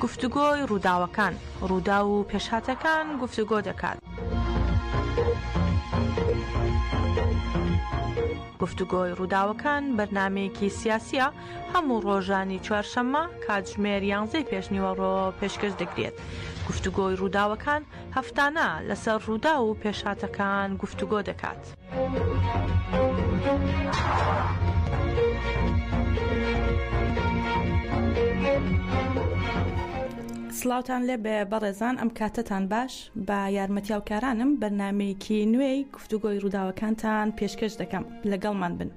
گفتوگۆی ڕووداوەکان، ڕووداو و پێشهاتەکان گفتوگۆ دەکات. گفتوگۆی ڕووداوەکان بەرنامەیەکی سیاسییە هەموو ڕۆژانی چوارشەممە کاتژمێر یانزەی پێشنیوەڕۆ پێشکەش دەکرێت. گفتوگۆی ڕووداوەکان هەفتانە لەسەر ڕووداو و پێشهاتەکان گفتوگۆ دەکات. سڵاوتان لێبێ بەڕێزان ئەم کاتەتان باش بە یارمەتی هاوکارانم بەرنمەیەکی نوێی گفتوگۆی ڕووداوەکانتان پێشکەش دەکەم لەگەڵمان بن.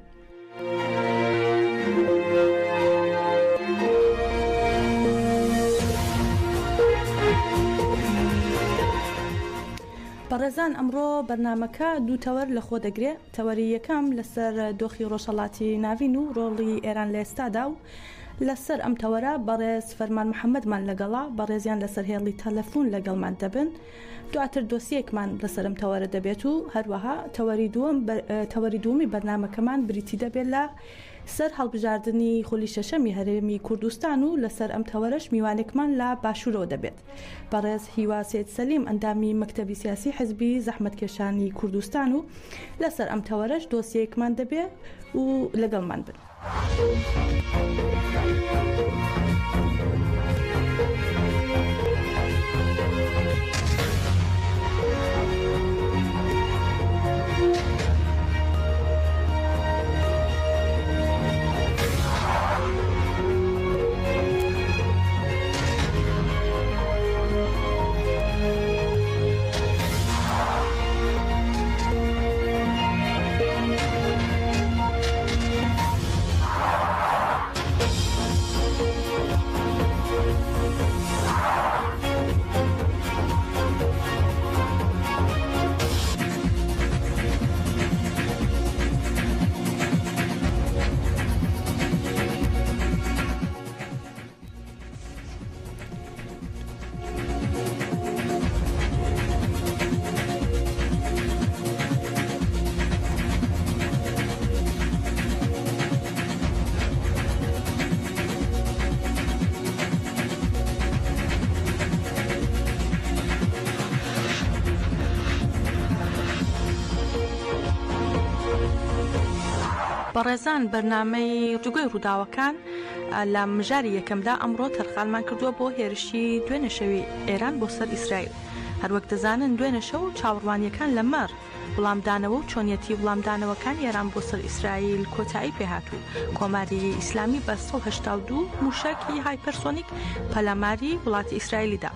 بەڕێزان ئەمڕۆ بەرنامەکە دوو تەوەر لە خۆ دەگرێ، تەوەری یەکەم لەسەر دۆخی ڕۆژهەڵاتی ناڤین و ڕۆڵی ئێران لە ئێستادا و لەسەر ئەم تەوەرە بەڕێز فەرمان محەمەدمان لەگەڵە، بەڕێزیان لەسەر هێڵی تەلەفون لەگەڵمان دەبن. دواتر دۆسیەکمان لەسەر ئەم تەوەرە دەبێت و هەروەها تەوەری دووەم تەوەری دووەمی بەرنامەکەمان بریتی دەبێت لە سەر هەڵبژاردنی خولی شەشەمی هەرێمی کوردستان و لەسەر ئەم تەوەرەش میوانێکمان لە باشوورەوە دەبێت بەڕێز هیوا سەید سەلیم ئەندامی مەکتەبی سیاسی حزبی زەحمەتکێشانی کوردستان و لەسەر ئەم تەوەرەش دۆسیەیەکمان دەبێ و لەگەڵمان بن. بەڕێزان بەرنامەی گفتوگۆی ڕووداوەکان لە مژاری یەکەمدا ئەمڕۆ تەرخانمان کردووە بۆ هێرشی دوێنێ شەوی ئێران بۆ سەر ئیسرائیل. هەروەک دەزانن دوێنێ شەو چاوەڕوانییەکان لەمەڕ وڵامدانەوە و چۆنیەتی وڵامدانەوەکانی ئێران بۆ سەر ئیسرائیل کۆتایی پێهات و کۆماری ئیسلامی بە 182 مووشەکی هایپەرسۆنیک پەلاماری وڵاتی ئیسرائیلی دا.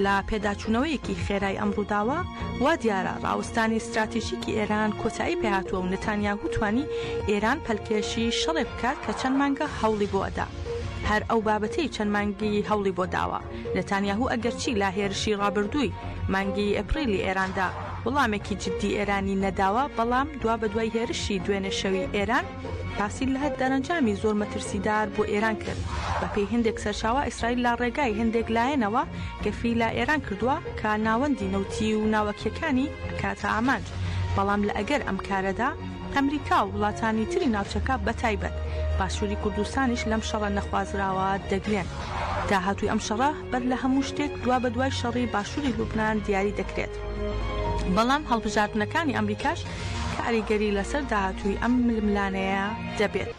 لە پێداچوونەوەیەکی خێرای ئەم ڕووداوە، وا دیارە ڕاوستانی ستراتیژیکی ئێران کۆتایی پێهاتووە و نتانیاهو توانی ئێران پەلکێشی شەڕێ بکات کە چەند مانگە هەوڵی بۆ ئەدا. هەر ئەو بابەتەی چەند مانگی هەوڵی بۆ داوە. نتانیاهو ئەگەرچی لە هێرشی ڕابردووی مانگی ئەپریلی ئێراندا وڵامێکی جددی ئێرانی نەداوە، بەڵام دوابەدوای هێرشی دوێنێ شەوی ئێران، باسی لە دەرەنجامی زۆر مەترسیدار بۆ ئێران کرد. بەپێی هەندێک سەرچاوە، ئیسرائیل لە ڕێگای هەندێک لایەنەوە گەفی لە ئێران کردووە کە ناوەندی نەوتی و ناوەکییەکانی ئەکاتە ئامانج، بەڵام لە ئەگەر ئەم کارەدا ئەمریکا و وڵاتانی تری ناوچەکە بەتایبەت باشووری کوردستانیش لەم شەڕە نەخوازراوە دەگرێن. داهاتووی ئەم شەڕە بەر لە هەموو شتێک دوابەدوای شەڕی باشووری لوبنان دیاری دەکرێت. بەڵام هەڵبژاردنەکانی ئەمریکاش کاریگەری لەسەر داهاتووی ئەم ململانێیە دەبێت.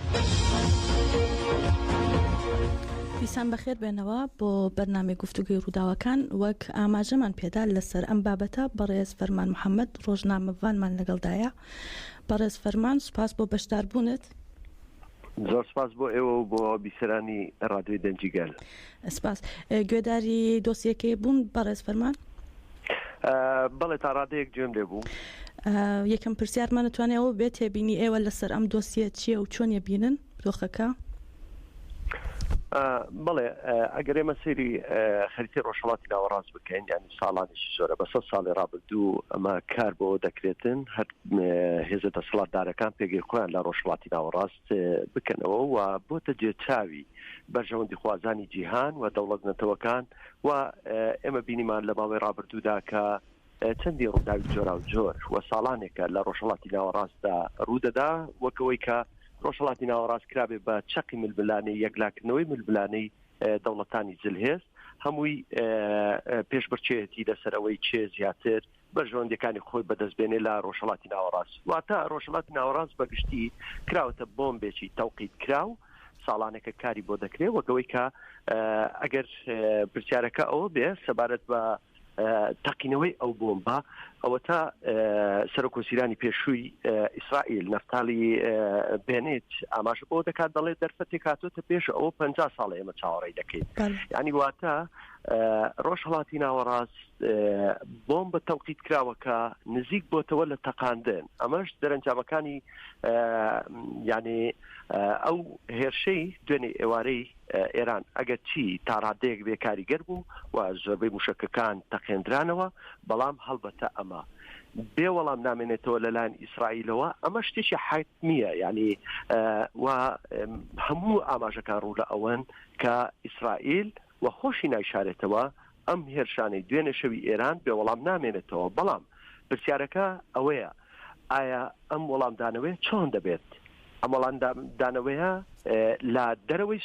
دیسان بەخێر بێنەوە بۆ بەرنامەی گفتوگۆی ڕووداوەکان، وەک ئاماژەمان پێدا لەسەر ئەم بابەتە بەڕێز فەرمان محەمەد ڕۆژنامەڤانمان لەگەڵدایە. بەڕێز فەرمان سوپاس بۆ بەشداربوونت. زۆر سپاس بۆ ئێوە و بۆ بیسەرانی ڕادیۆی دەنگی گەل. سپاس. گوێداری دۆسیەکەی بوون بەڕێز فەرمان؟ بەڵێ تا ڕادەیەک گوێم لێ بوو. یەکەم پرسیارمان ئەتوانێ ئەوە بێت تێبینی ئێوە لەسەر ئەم دۆسیە چییە و چۆن ئەبینن دۆخەکە؟ بەڵێ ئەگەر ئێمە سەیری خەریتەی ڕۆژهەڵاتی ناوەڕاست بکەین یانی ساڵانێکی زۆرە بە سەد ساڵی ڕابردوو ئەمە کار بۆ دەکرێتن هەر هێزە دەسەڵاتدارەکان پێگەی خۆیان لە ڕۆژهەڵاتی ناوەڕاست بکەنەوە و بۆتە جێچاوی بەرژەوەندی خوازانی جیهان و دەوڵەت نەتەوەکان و ئێمە بینیمان لە ماوەی ڕابردوودا کە چەندی ڕووداوی جۆراوجۆر و ساڵانێکە لە ڕۆژهەڵاتی ناوەڕاستدا ڕوودەدا وەکەوەی کە ڕۆژهەڵاتی ناوەڕاست کرابێ بە چەقی ململانێی یەکلاکردنەوەی ململانێی. دەوڵەتانی زلهێز هەمووی پێشبڕکێیەتی لەسەر ئەوەی چێ زیاتر بەرژەوەندیەکانی خۆی بەدەست بێنێ لە ڕۆژهەڵاتی ناوەڕاست. واتە ڕۆژهەڵاتی ناوەڕاست بە گشتی کراوەتە بۆمبێکی تەوقیت کراو، ساڵانێکە کاری بۆ دەکرێ، وەک ئەوەی کە ئەگەر پرسیارەکە ئەوە بێ سەبارەت بە تەقینەوەی ئەو بۆمبە، ئەوەتا سەرۆک وەزیرانی پێشووی ئیسرائیل نەفتالی بێنێت ئاماژە بۆ دەکات دەڵێت دەرفەتێک هاتۆتە پێش ئەوە پ ساڵ ئێمە چاوەڕێی دەکەین. ینی واتە ڕۆژهڵاتی ناوەڕاست بۆمبە تەوقیت کراوەکە نزیک بۆتەوە لە تەقاندن ئەمەش دەرەنجامەکانی یعنی ئەو هێرشەی دوێنێ ئێوارەی ئێران ئەگەر چی تاڕادەیەک بێ کاریگەر بوو و زۆربەی موشەکەکان تەقێندرانەوە بەڵام هەڵبەتە ئەمە بێ وەڵام نامێنێتەوە لەلایەن ئیسرائیلەوە ئەمە شتێکی حتمیە یعنی و هەموو ئاماژەکان ڕوو لە ئەوەن کە ئیسرائیل و خۆشی نایشارێتەوە ئەم هێرشانەی دوێنێ شەوی ئێران بێ وەڵام نامێنێتەوە، بەڵام پرسیارەکە ئەوەیە ئایا ئەم وەڵامدانەوەیە چۆن دەبێت؟ ئەم وەڵامدانەوەیە لە دەرەوەی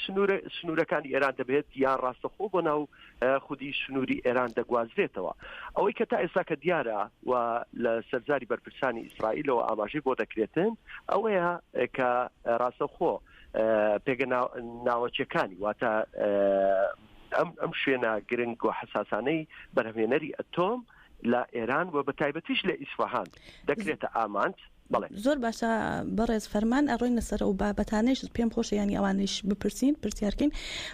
سنوورەکانی ئێران دەبێت یان ڕاستەخۆ بۆ ناو خودی سنووری ئێران دەگوازرێتەوە؟ ئەوەی کە تا ئێستا کە دیارە و لە سەرزاری بەرپرسانی ئیسرائیلەوە ئاماژەی بۆ دەکرێتن ئەوەیە کە ڕاستەخۆ پێگە ناوەکیەکانی واتە ئەم ئەم شوێنە گرنگ و حساسانەی بەرهەمێنەری ئەتۆم لە ئێران و بە تایبەتیش لە ئیسفەهان دەکرێتە ئامانج بەڵێ. زۆر باشە بەڕێز فەرمان ئەڕۆینە سەر ئەو بابەتانەیش پێم خۆشە یانی ئەوانەیش بپرسین پرسیارکەین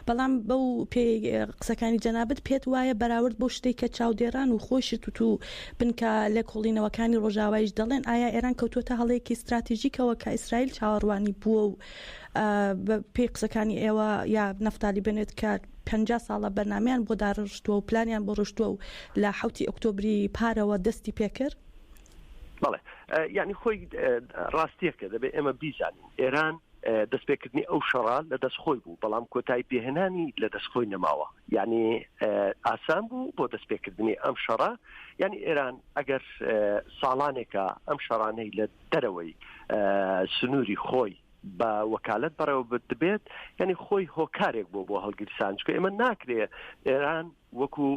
بەڵام بەو پێ قسەکانی جەنابت پێت وایە بەراورد بەو شتێک کە چاودێران و خۆشت و بنکە لێکۆڵینەوەکانی ڕۆژاوایش دەڵێن ئایا ئێران کەوتووەتە هەڵەیەکی ستراتیژیکەوە کە ئیسرائیل چاوەڕوانی بووە و بە پێی قسەکانی ئێوە یا نەفتالی بنێت کە 50 ساڵە بەرنامیان بۆ داڕشتووە و پلانیان بۆ ڕشتووە و لە حوتی ئۆکتۆبری پارەوە دەستی پێکرد؟ بەڵێ یعنی خۆی ڕاستیەکە دەبێت ئێمە بیزانین ئێران دەستپێکردنی ئەو شەڕە لە دەست خۆی بوو بەڵام کۆتایی پێهێنانی لە دەست خۆی نەماوە یعنی ئاسان بوو بۆ دەستپێکردنی ئەم شەڕە یعنی ئێران ئەگەر ساڵانێکە ئەم شەڕانەی لە دەرەوەی سنووری خۆی بە وەکالت بەڕێوە دەبێت یعنی خۆی هۆکارێک بۆ بۆ هەڵگیرسان چکە ئێمە ناکرێ ئێران وەکو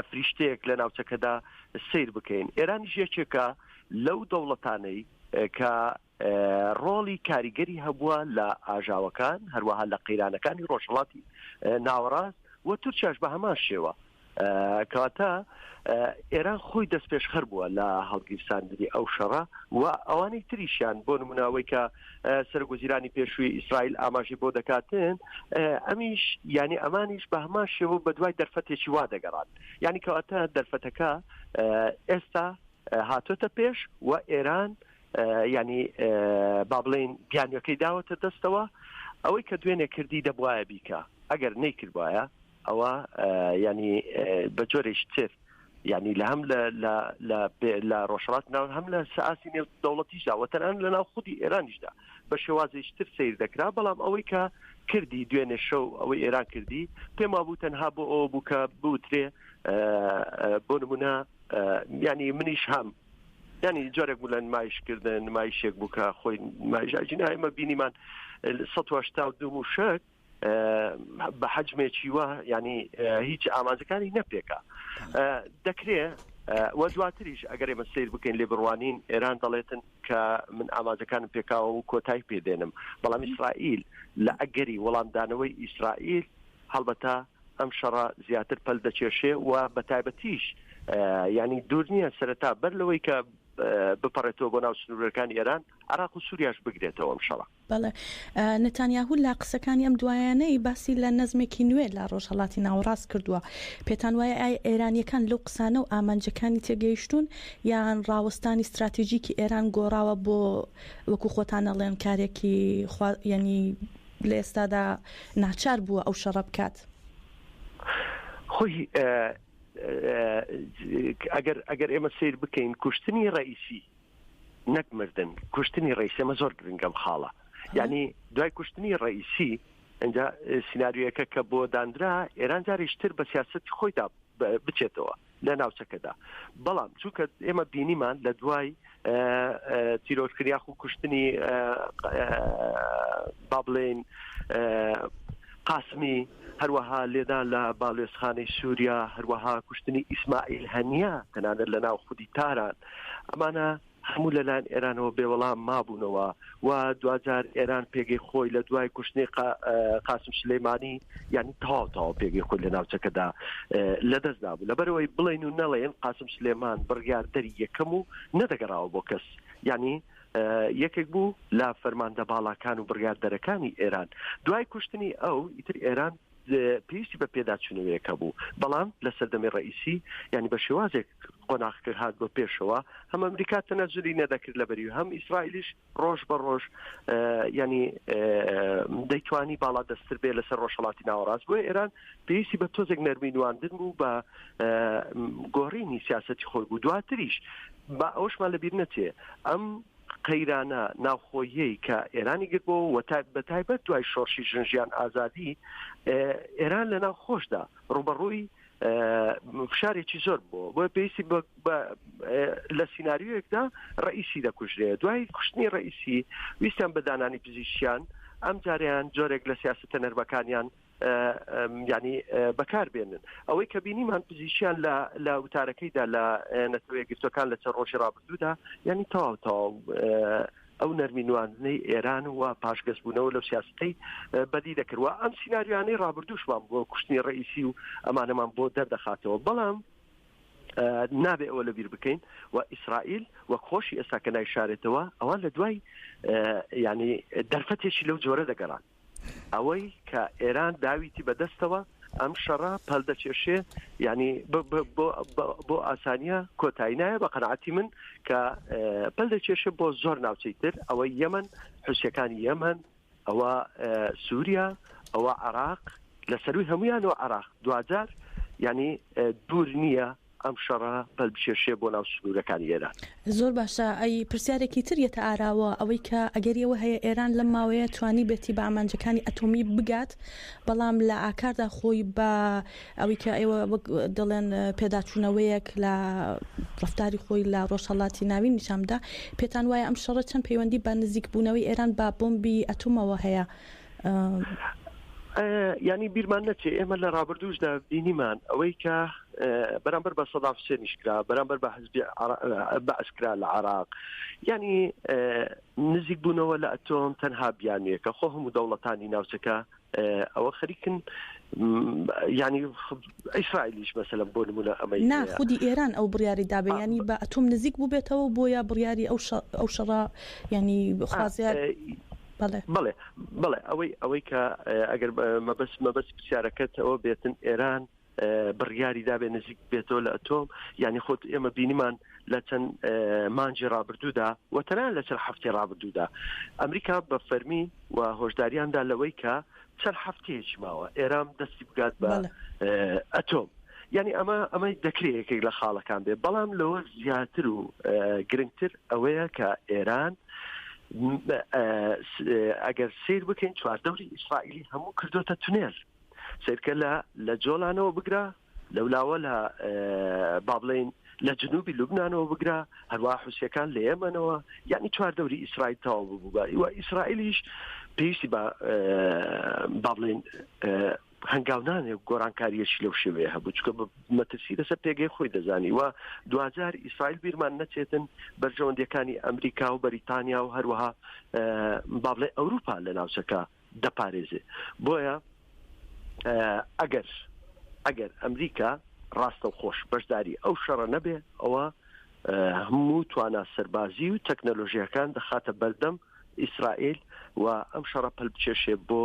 فریشتەیەک لە ناوچەکەدا سیر بکەین ئێرانیش یەکێکە لەو دەوڵەتانەی کە ڕۆڵی کاریگەری هەبووە لە ئاژاوەکان، هەروەها لە قەیرانەکانی ڕۆژهەڵاتی ناوەڕاست و تورکیاش بە هەمان شێوە. کەواتە ئێران خۆی دەستپێشخەر بووە لە هەڵگیرساندنی ئەو شەڕە و ئەوانەی تریشیان بۆ نموناوەی کە سەرۆکوەزیرانی پێشووی ئیسرائیل ئاماژەی بۆ دەکاتن ئەمیش یعنی ئەمانیش بە هەمان شێوە بە دوای دەرفەتێکی وا دەگەڕان یعنی کەواتە دەرفەتەکە ئێستا هاتۆتە پێش و ئێران یانی با بڵێین بیانوەکەی داوەتە دەستەوە ئەوەی کە دوێنێ کردی دەبواە بیکە ئەگەر نەیکردبایە ئەوە ینی بە جۆرێکی تر یعنی لە هەم لە ڕۆژهڵات ناو هەم لە ساسی نێو دەوڵەتیشدا وەتەنان لە ناو خودی ئێرانیشدا بە شێوازێکی تر سیر دەکرا بەڵام ئەوەی کە کردی دوێنێ شەو ئەوەی ئێران کردی پێم وابوو تەنها بۆ ئەوە بوو کە بوترێ بۆ نمونە ینی منیش هەم ینی جۆرێک بوو لە نمایشکردن نمایشێک بوو کە خۆی نمایشاجینا ئێمە بینیمان 1970 موشک بە حەجمێکی وە ینی هیچ ئامانجەکانی نەپێکا دەکرێ وە دواتریش ئەگەر ئێمە سیر بکەین لێ بڕوانین ئێران دەڵێتن کە من ئامانجەکانم پێکاوە و کۆتای پێدێنم بەڵام ئیسرائیل لە ئەگەری وەڵامدانەوەی ئیسرائیل هەڵبەتە ئەم شەڕە زیاتر پەل دەکێشێ و بە تایبەتیش ینی دوور نییە سەرەتا بەر لەوەی کە بپەڕێتەوە بۆ ناو سنوورەکانی ئێران عراق و سووریاش بگرێتەوە ئەم شەڕە. بەڵێ نتانیاهو لە قسەکانی ئەم دوایانەی باسی لە نەزمێکی نوێ لە ڕۆژهەڵاتی ناوەڕاست کردووە پێتان وایە ئایا ئێرانیەکان لەو قسانە و ئامانجەکانی تێگەیشتوون یان ڕاوەستانی ستراتیژیکی ئێران گۆڕاوە بۆ وەکو خۆتان ئەڵێن کارێکی خوا یعنی لە ئێستادا ناچار بووە ئەو شەڕە بکات. خۆی ئەگەر ئەگەر ئێمە سیر بکەین کوشتنی ڕئیسی نەک مردن کوشتنی ڕئیسی ئەمە زۆر گرنگەم خاڵە یعنی دوای کوشتنی ڕئیسی اینجا سیناریۆیەکە کە بۆ دانرا ئێران جارێکتر بە سیاستی خۆیدا بچێتەوە لە ناوچەکەدا بەڵام چونکە ئێمە بینیمان لە دوای تیرۆرکردنی یاخو کوشتنی با بڵێین. قاسمی، هەروەها لێدان لە باڵوێزخانەی سووریا، هەروەها کوشتنی ئیسماعیل هەنیە تەنانەت لە ناو خودی تاران، ئەمانە هەموو لەلایەن ئێرانەوە بێوەڵام مابوونەوە و دواجار ئێران پێگەی خۆی لە دوای کوشتنی قاسم سولەیمانی یعنی تەواو تەواو پێگەی خۆی لە ناوچەکەدا لەدەست دابوو. لەبەرئەوەی بڵێن و نەڵێن قاسم سولێمان بڕیاردەری یەکەم و نەدەگەڕاوە بۆ کەس، یعنی یەکێک بوو لە فەرماندە باڵاکان و بڕیاردەرەکانی ئێران. دوای کوشتنی ئەو ئیتر ئێران پێویستی بە پێداچوونەوەیەک هەبوو، بەڵام لە سەردەمی ڕەئیسی یانی بە شێوازێک قۆناغەکە هات بۆ پێشەوە، هەم ئەمریکا تەنەزولی نەدەکرد لەبەری و هەم ئیسرائیلیش ڕۆژ بە ڕۆژ ینی دەیتوانی باڵا دەستتر بێ لەسەر ڕۆژهەڵاتی ناوەڕاست. بۆیە ئێران پێویستی بە تۆزێک نەرمی نواندن بوو، بە گۆڕینی سیاسەتی خۆی بوو. دواتریش با ئەوەشمان لەبیر نەچێ ئەم قەیرانە ناوخۆییەی کە ئێرانی گرتبووەوە و بە تایبەت دوای شۆڕشی ژن ژیان ئازادی ئێران لە ناو خۆشدا ڕوبەڕووی فشارێکی زۆر بووە، بۆیە پێویستی لە سیناریۆیەکدا ڕئیسی دەکوژرێ. دوای کوشتنی ڕئیسی ویستیان بە دانانی پزیشکیان ئەم جاریان جۆرێک لە سیاستە نەرمەکانیان ینی بەکار بێنن. ئەوەی کە بینیمان پزیشیان لە لە وتارەکەیدا لە نەتەوە یەکگرتوەکان لە چەند ڕۆژی ڕابردوودا ینی تەواو تەواو ئەو نەرمی نواندنەی ئێران و پاشگەزبوونەوە لەو سیاستەی بەدی دەکردوە. ئەم سیناریۆیانەی ڕابردووشمان بۆ کوشتنی ڕئیسی و ئەمانەمان بۆ دەردەخاتەوە، بەڵام نابێ ئەوە لەبیر بکەین و ئیسرائیل وەک خۆشی ئێستا کە نایشارێتەوە ئەوان لە دوای ینی دەرفەتێکی لەو جۆرە دەگەڕان. ئەوەی کە ئێران داویتی بە دەستەوە ئەم شەڕە پەل دەکێشێ یعنی بۆ ئاسانیە کۆتایی نایە بە قەناعەتی من کە پەل دەکێشێ بۆ زۆر ناوچەی تر، ئەوەی یەمەن، حوسیەکانی یەمەن، ئەوە سووریا، ئەوە عراق، لە سەروی هەمویانەوە عراق دواجار یعنی دوور نییە ئەم شەڕە پەل بکێشێ بۆ ناو سنوورەکانی ئێران. زۆر باشە ئەی پرسیارێکی تر یەتە ئاراوە ئەوەی کە ئەگەری ئەوە هەیە ئێران لەم ماوەیە توانیبێتی بە ئامانجەکانی ئەتۆمی بگات بەڵام لە ئاکاردا خۆی بە ئەوەی کە ئێوە وەک دەڵێن پێداچوونەوەیەک لە ڕەفتاری خۆی لە ڕۆژهەڵاتی ناوین نیشان بدا پێتان وایە ئەم شەڕە چەند پەیوەندی بە نزیکبوونەوەی ئێران بە بۆمبی ئەتۆمەوە هەیە؟ یانی بیرمان نەچێ ئێمە لە ڕابردووشدا بینیمان ئەوەی کە بەرامبەر بە سەدام حوسێنیش کرا، بەرامبەر بە حزبی بەعس کرا لە عراق. یانی نزیک بوونەوە لە ئەتۆم تەنها بیانویەکە، خۆ هەموو دەوڵەتانی ناوچەکە ئەوە خەریکن ینی ئیسرائیلیش مەسەلەن بۆ نمونە ئەمەی نا خودی ئێران ئەو بڕیاری دابێ ینی بە ئەتۆم نزیک بووبێتەوە بۆیە بڕیاری ئەو شەڕە ینی خوازیار بەڵێ. بەڵێ بەڵێ ئەوەی ئەوەی کە ئەگەر مەبەست مەبەست پرسیارەکەت ئەوە بێتن ئێران بڕیاری دابێ نزیک بێتەوە لە ئەتۆم یعنی خۆت ئێمە بینیمان لە چەند مانجی ڕابردوودا و تەنان لە چەند هەفتەی ڕابردوودا ئەمریکا بە فەرمی و هۆشداریاندا لەوەی کە چەند هەفتەیەکی ماوە ئێران دەستی بگات بە ئەتۆم یعنی ئەمە ئەمە دەکرێت یەکێک لە خاڵەکان بێ بەڵام لەوە زیاتر و گرنگتر ئەوەیە کە ئێران ئەگەر سیر بکەین چواردەوری ئیسرائیلی هەموو کردوتە تونێل سیرکە لە لە جۆلانەوە بگرە لەولاوە لە با بڵین لە جنوبی لوبناانەوە بگرە هەروە حوسەکان لە یەمەنەوە یعنی چواردەوری ئیسرائیل تەواو ببوو و ئیسرائیلیش پێویستی بە با بڵین هەنگاونانێک گۆڕانکارییەکی لەو شێوەیە هەبوو، چونکە بە مەترسی لەسەر پێگەی خۆی دەزانی و دواجار ئیسرائیل بیرمان نەچێتن بەرژەوەندیەکانی ئەمریکا و بەریتانیا و هەروەها با بڵێ ئەوروپا لە ناوچەکە دەپارێزێ. بۆیە ئەگەر ئەگەر ئەمریکا ڕاستەوخۆش بەشداری ئەو شەڕە نەبێ ئەوە هەموو توانا سەربازی و تەکنەلۆژیەکان دەخاتە بەردەم ئیسرائیل و ئەم شەڕە پەل بکێشێ بۆ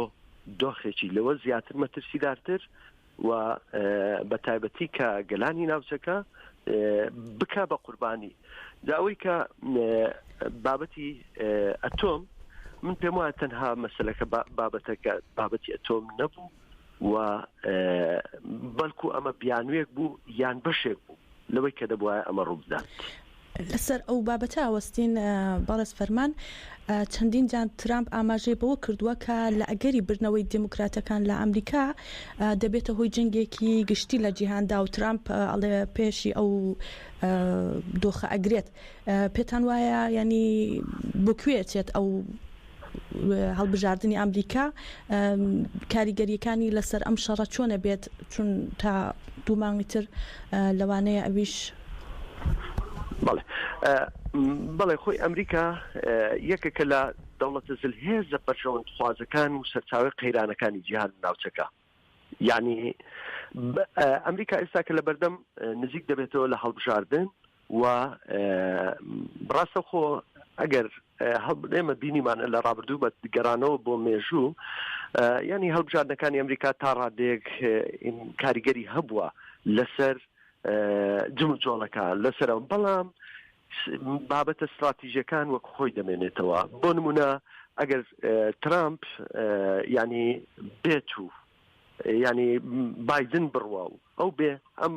دۆخێکی لەوە زیاتر مەترسیدارتر و بە تایبەتی کە گەلانی ناوچەکە بکا بە قوربانی. جا ئەوەی کە بابەتی ئەتۆم من پێم وایە تەنها مەسلەکە بابەتەکە بابەتی ئەتۆم نەبوو و بەڵکو ئەمە بیانوێک بوو یان بەشێک بوو لەوەی کە دەبوایە ئەمە ڕووبدات. لەسەر ئەو بابەتە ئەوەستین بەڕێز فەرمان، چەندین جار ترامپ ئاماژەی بەوە کردووە کە لە ئەگەری بردنەوەی دێموکراتەکان لە ئەمریکا دەبێتە هۆی جەنگێکی گشتی لە جیهاندا و ترامپ ئەڵێ پێشی ئەو دۆخە ئەگرێت. پێتان وایە یانی بۆ کوێ ئەچێت ئەو. هەڵبژاردنی ئەمریکا کاریگەریەکانی لەسەر ئەم شەڕە چۆنە بێت چون تا دوو مانگی تر لەوانەیە ئەویش بەڵێ بەڵێ خۆی ئەمریکا یەکێکە لە دەوڵەتە زلهێزە بەرژەوەندخوازەکان و سەرچاوی قەیرانەکانی جیهان ناوچەکە یعنی ئەمریکا ئێستا کە لە بەردەم نزیک دەبێتەوە لە هەڵبژاردن و ڕاستەخۆ ئەگەر ئێمە بینیمانە لە ڕابردوو بە گەڕانەوە بۆ مێژوو ینی هەڵبژاردنەکانی ئەمریکا تا ڕادەیەک کاریگەری هەبووە لەسەر جموجۆڵەکان لەسەرەوە بەڵام بابەتە استراتیژەکان وەک خۆی دەمێنێتەوە بۆ نمونە ئەگەر ترامپ ینی بێت و ینی بادن بڕوا و ئەو بێ ئەم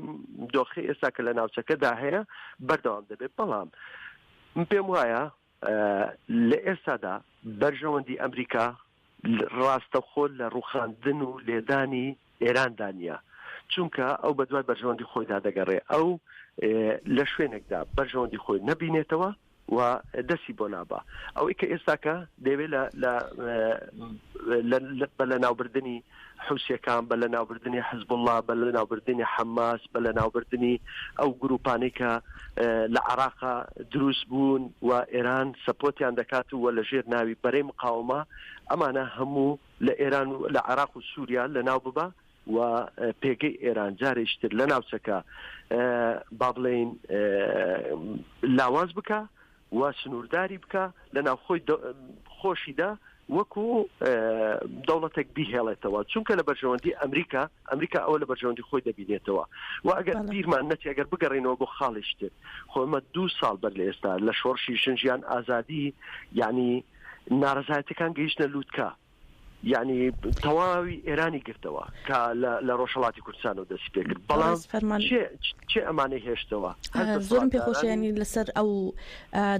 دۆخی ئێستا کە لە ناوچەکەدا هەیە بەردەوام دەبێت بەڵام من پێم وایە لە ئێستادا بەرژەوەندی ئەمریکا ڕاستەوخۆ لە ڕوخاندن و لێدانی ئێراندا نییە چونکە ئەو بە دوای بەرژەوەندی خۆیدا دەگەڕێ ئەو لە شوێنێکدا بەرژەوەندی خۆی نەبینێتەوە و دەستی بۆ نابا ئەوەی کە ئێستاکە دەیەوێت لە لە بە لەناوبردنی حوسیەکان بە لەناوبردنی حزبوڵڵا بە لەناوبردنی حەماس بە لەناوبردنی ئەو گروپانەی کە لە عراقا دروست بوون و ئێران سەپۆتیان دەکات و لە ژێر ناوی بەرەی مقاومە ئەمانە هەموو لە ئێران و لە عراق و سووریا لەناو ببا و پێگەی ئێران جارێکی تر لە ناوچەکە با بڵێین لاواز بکە و سنوورداری بکە لە ناوخۆی خۆشیدا وەکو دەوڵەتێک بیهێڵێتەوە چونکە لە بەرژەوەندی ئەمریکا ئەمریکا ئەوە لە بەرژەوەندی خۆی دەبینێتەوە و ئەگەر بیرمان نەچێ ئەگەر بگەڕینەوە بۆ خاڵیشتر خۆمە دوو ساڵ بەر لە ئێستا لە شۆڕشی ژنژیان ئازادی یعنی ناڕزایەتەکان گەیشتە لووتکە یانی تەواوی ئێرانی گرتەوە کە لە ڕۆژهەڵاتی کوردستانەوە دەستی پێ کرد بەڵام فەرمان چێ ئەمانەی هێشتەوە زۆرم پێخۆشیانی لەسەر ئەو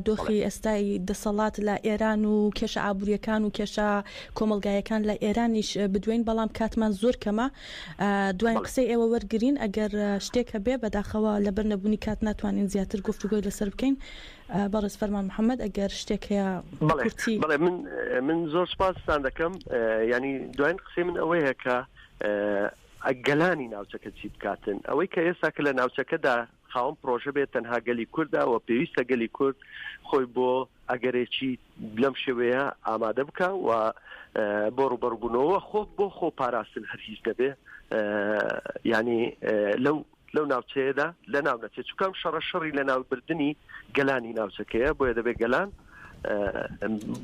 دۆخی ئێستای دەسەڵات لە ئێران و کێشە ئابوووریەکان و کێشە کۆمەلگایەکان لە ئێرانیش بدوین بەڵام کاتمان زۆر کەمە دواین قسەی ئێوە وەرگین ئەگەر شتێک هەبێ بەداخەوە لەبەر نەبوونی کات ناتوانین زیاتر گفتوگۆی لەسەر بکەین بەڕێز فەرمان محەممەد ئەگەر شتێک هەیە کورتی. بەڵێ من من زۆر سپاستان دەکەم ینی دوایین قسەی من ئەوەیە کە گەلانی ناوچەکە چی بکاتن ئەوەی کە ئێستا کە لە ناوچەکەدا خاوەن پرۆژە بێت تەنها گەلی کووردا و پێویستە گەلی کورد خۆی بۆ ئەگەرێکی لەم شێوەیە ئامادە بکە و بۆ ڕوبەربوونەوە خۆ بۆ خۆ پاراستن هەر هیچ دەبێ ینی لەو لەو ناوچەیەدا لەناو نەچێت، چونکە ئەم شەڕە شەڕی لەناوبردنی گەلانی ناوچەکەیە، بۆیە دەبێت گەلان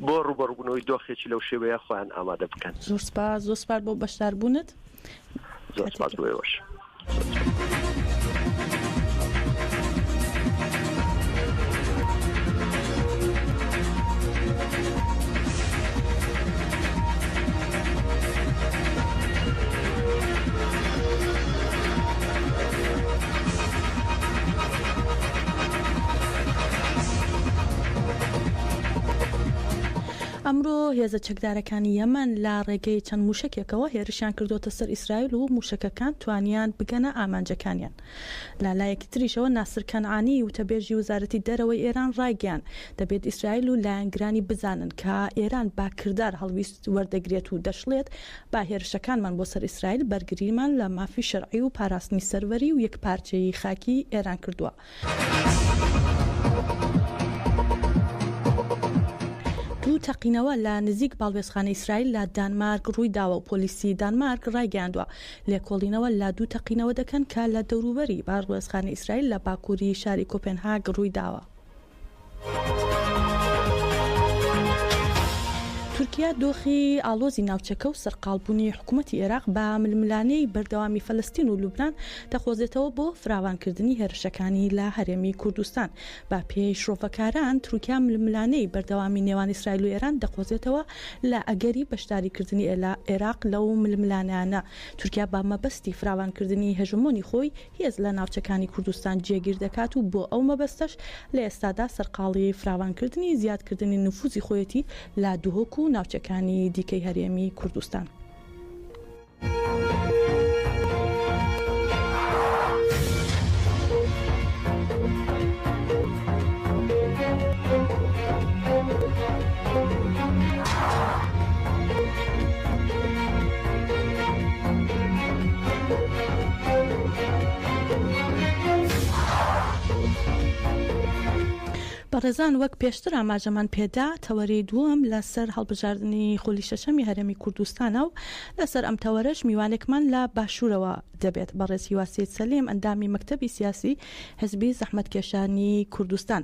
بۆ ڕووبەڕووبوونەوەی دۆخێکی لەو شێوەیە خۆیان ئامادە بکەن. زۆر سپاس، زۆر سپاس بۆ بەشداربوونت. زۆر سپاس بۆ ئێوەش. ئەمڕۆ هێزە چەکدارەکانی یەمەن لە ڕێگەی چەند مووشەکێکەوە هێرشیان کردووەتە سەر ئیسرائیل و مووشەکەکان توانیان بگەنە ئامانجەکانیان. لە لایەکی تریشەوە ناسر کەنعانی وتەبێژی وەزارەتی دەرەوەی ئێران ڕایگەیاند، دەبێت ئیسرائیل و لایەنگرانی بزانن کە ئێران بە کردار هەڵویست وەردەگرێت و دەشڵێت، بە هێرشەکانمان بۆ سەر ئیسرائیل بەرگریمان لە مافی شەرعی و پاراستنی سەروەری و یەکپارچەیی خاکی ئێران کردووە. دوو تەقینەوە لە نزیک باڵوێزخانەی ئیسرائیل لە دانمارک ڕوویداوە و پۆلیسی دانمارک ڕایگەیاندووە، لێکۆڵینەوە لە دوو تەقینەوە دەکەن کە لە دەوروبەری باڵوێزخانەی ئیسرائیل لە باکووری شاری کۆپێنهاگ ڕوویداوە. تورکیا دۆخی ئاڵۆزی ناوچەکە و سەرقاڵبوونی حکوومەتی عێراق بە ململانێی بەردەوامی فەلەستین و لوبنان دەقۆزێتەوە بۆ فراوانکردنی هێرشەکانی لە هەرێمی کوردستان. بە پێی شرۆڤەکاران، تورکیا ململانێی بەردەوامی نێوان ئیسرائیل و ئێران دەقۆزێتەوە لە ئەگەری بەشداریکردنی عێراق لەو ململانێیانە. تورکیا بە مەبەستی فراوانکردنی هەژمۆنی خۆی هێز لە ناوچەکانی کوردستان جێگیر دەکات و بۆ ئەو مەبەستەش لە ئێستادا سەرقاڵی فراوانکردنی زیادکردنی نفوزی خۆیەتی لە دهۆک و ناوچەکانی دیکەی هەرێمی کوردستان. بەڕێزان وەک پێشتر ئاماژەمان پێدا تەوەرەی دووەم لەسەر هەڵبژاردنی خولی شەشەمی هەرێمی کوردستانە و لەسەر ئەم تەوەرەش میوانێکمان لە باشوورەوە دەبێت بەڕێز هیوا سەید سەلیم ئەندامی مەکتەبی سیاسی حزبی زەحمەتکێشانی کوردستان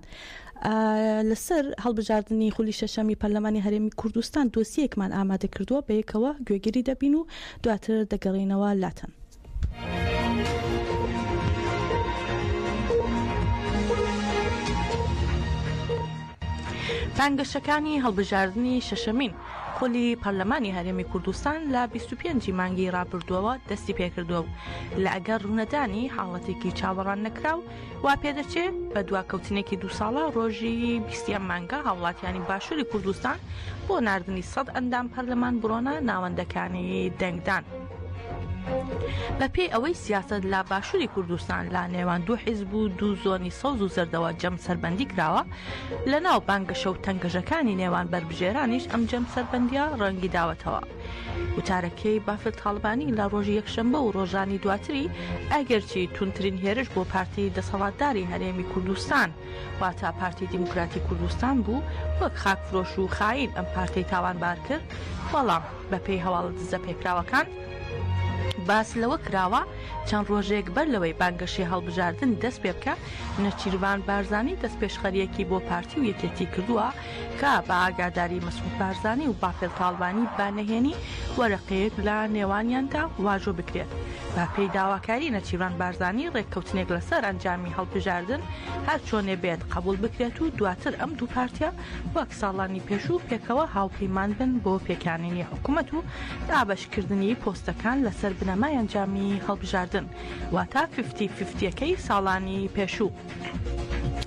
لەسەر هەڵبژاردنی خولی شەشەمی پەرلەمانی هەرێمی کوردستان دۆسیەکمان ئامادە کردووە بەیەکەوە گوێگیری دەبین و دواتر دەگەڕێینەوە لاتان. بانگەشەکانی هەڵبژاردنی شەشەمین خولی پەرلەمانی هەرێمی کوردستان لە 25 ی مانگی ڕابردووەوە دەستی پێکردووە و لە ئەگەر ڕوونەدانی حاڵەتێکی چاوەڕان نەکراو وا پێدەچێ بە دواکەوتنێکی دوو ساڵە ڕۆژی بیستی ئەم مانگە هاوڵاتیانی باشووری کوردستان بۆ ناردنی سەد ئەندام پەرلەمان بڕۆنە ناوەندەکانی دەنگدان. بەپێی ئەوەی سیاسەت لە باشووری کوردستان لە نێوان دوو حیزب و دوو زۆنی سەوز و زەردەوە جەمسەربەندی کراوە، لە ناو بانگەشە و تەنگەژەکانی نێوان بەربژێرانیش ئەم جەمسەربەندییە ڕەنگی داوەتەوە. وتارەکەی بافل تاڵبانی لە ڕۆژی یەکشەمبە و ڕۆژانی دواتری ئەگەرچی توندترین هێرش بۆ پارتی دەسەڵاتداری هەرێمی کوردستان واتە پارتی دیموکراتی کوردستان بوو وەک خاکفرۆش و خاین ئەم پارتەی تاوانبار کرد بەڵام بەپێی هەواڵە دزەپێکراوەکان باس لەوە کراوە چەند ڕۆژێک بەر لەوەی بانگەشەی هەڵبژاردن دەست پێ بکە نەچیرڤان بارزانی دەستپێشخەرییەکی بۆ پارتی و یەکێتی کردووە کە بە ئاگاداری مەسعود بارزانی و بافێل تاڵبانی بە نهێنی وەرەقەیەک لە نێوانیاندا واژۆ بکرێت. بە پێی داواکاری نەچیرڤان بارزانی ڕێککەوتنێک لەسەر ئەنجامی هەڵبژاردن هەر چۆنێ بێت قەبوڵ بکرێت و دواتر ئەم دوو پارتیە وەک ساڵانی پێشوو پێکەوە هاوپەیمان بن بۆ پێکهێنانی حکومەت و دابەشکردنی پۆستەکان لەسەر بنەمای ئەنجامی هەڵبژاردن واتە ففتی ففتیەکەی ساڵانی پێشوو.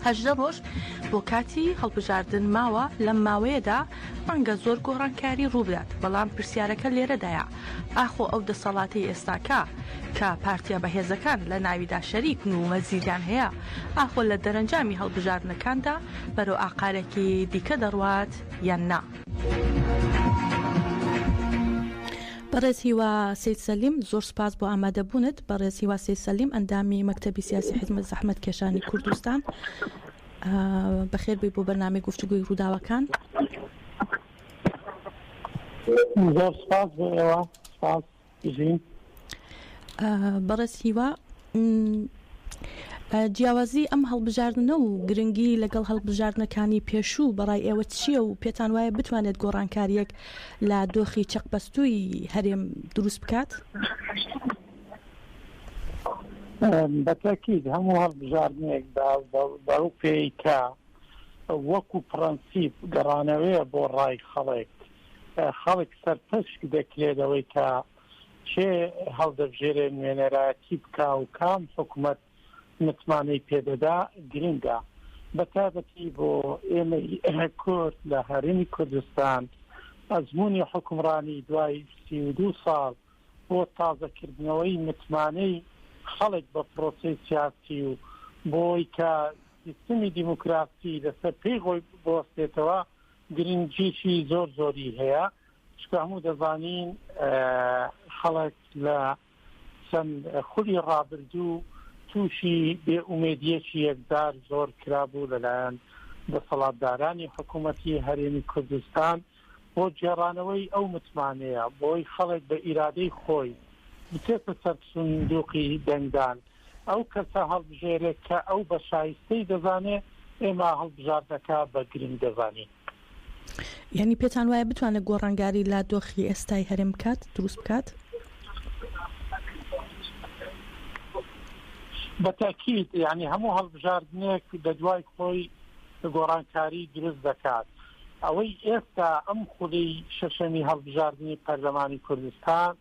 18 ڕۆژ بۆ کاتی هەڵبژاردن ماوە، لەم ماوەیەدا ڕەنگە زۆر گۆڕانکاری ڕووبدات، بەڵام پرسیارەکە لێرەدایە ئاخۆ ئەو دەسەڵاتەی ئێستاکە کە پارتیە بەهێزەکان لە ناویدا شەریکن و وەزیریان هەیە ئاخۆ لە دەرەنجامی هەڵبژاردنەکاندا بەرەو ئاقارێکی دیکە دەڕوات یان نا؟ بەڕێز هیوا سەید سەلیم زۆر سوپاس بۆ ئامادەبوونت. بەڕێز هیوا سەید سەلیم ئەندامی مەکتەبی سیاسی حیزب زەحمەتکێشانی کوردستان بەخێر بێی بۆ بەرنامەی گفتوگۆی ڕووداوەکان. زۆر سوپاس بۆ ئێوە سوپاس بژین. بەڕێز هیوا جیاوازی ئەم هەڵبژاردنە و گرنگی لەگەڵ هەڵبژاردنەکانی پێشوو بەڕای ئێوە چییە و پێتان وایە بتوانێت گۆڕانکارییەک لە دۆخی چەقبەستووی هەرێم دروست بکات؟ بەتەکید هەموو هەڵبژاردنێک بەو پێی کە وەکو پڕەنسیپ گەڕانەوەیە بۆ ڕای خەڵک، خەڵک سەرپشک دەکرێت لەوەی کە کێ هەڵدەبژێرێ نوێنەرایەتی بکا و کام حکومەت متمانەی پێدەدا گرنگە بەتایبەتی بۆ ئێمەی کورد لە هەرێمی کوردستان ئەزموونی حوکمڕانی دوای 32 ساڵ بۆ تازەکردنەوەی متمانەی خەڵک بە پرۆسەی سیاسی و بۆی کە سیستمی دیموکراسی لەسەر پێی خۆی بوەستێتەوە گرنگیی زۆر زۆری هەیە چونکە هەموو دەزانین خەڵک لە چەند خولی ڕابردوو تووشی بێ ئومێدیەکی یەکجار زۆر کرابوو لەلایەن دەسەڵاتدارانی حکوومەتی هەرێمی کوردستان بۆ گێڕانەوەی ئەو متمانەیە بۆی خەڵک بە ئیرادەی خۆی بچێتە سەر سندوقی دەنگدان ئەو کەسە هەڵبژێرێ کە ئەو بە شایستەی دەزانێ، ئێمە هەڵبژاردنەکە بە گرنگ دەزانین. یانی پێتان وایە بتوانێت گۆڕانگاری لە دۆخی ئێستای هەرێم بکات، دروست بکات؟ بە تەئکید، یانی هەموو هەڵبژاردنێک لە دوای خۆی گۆڕانکاری دروست دەکات. ئەوەی ئێستا ئەم خولی شەشەمی هەڵبژاردنی پەرلەمانی کوردستان،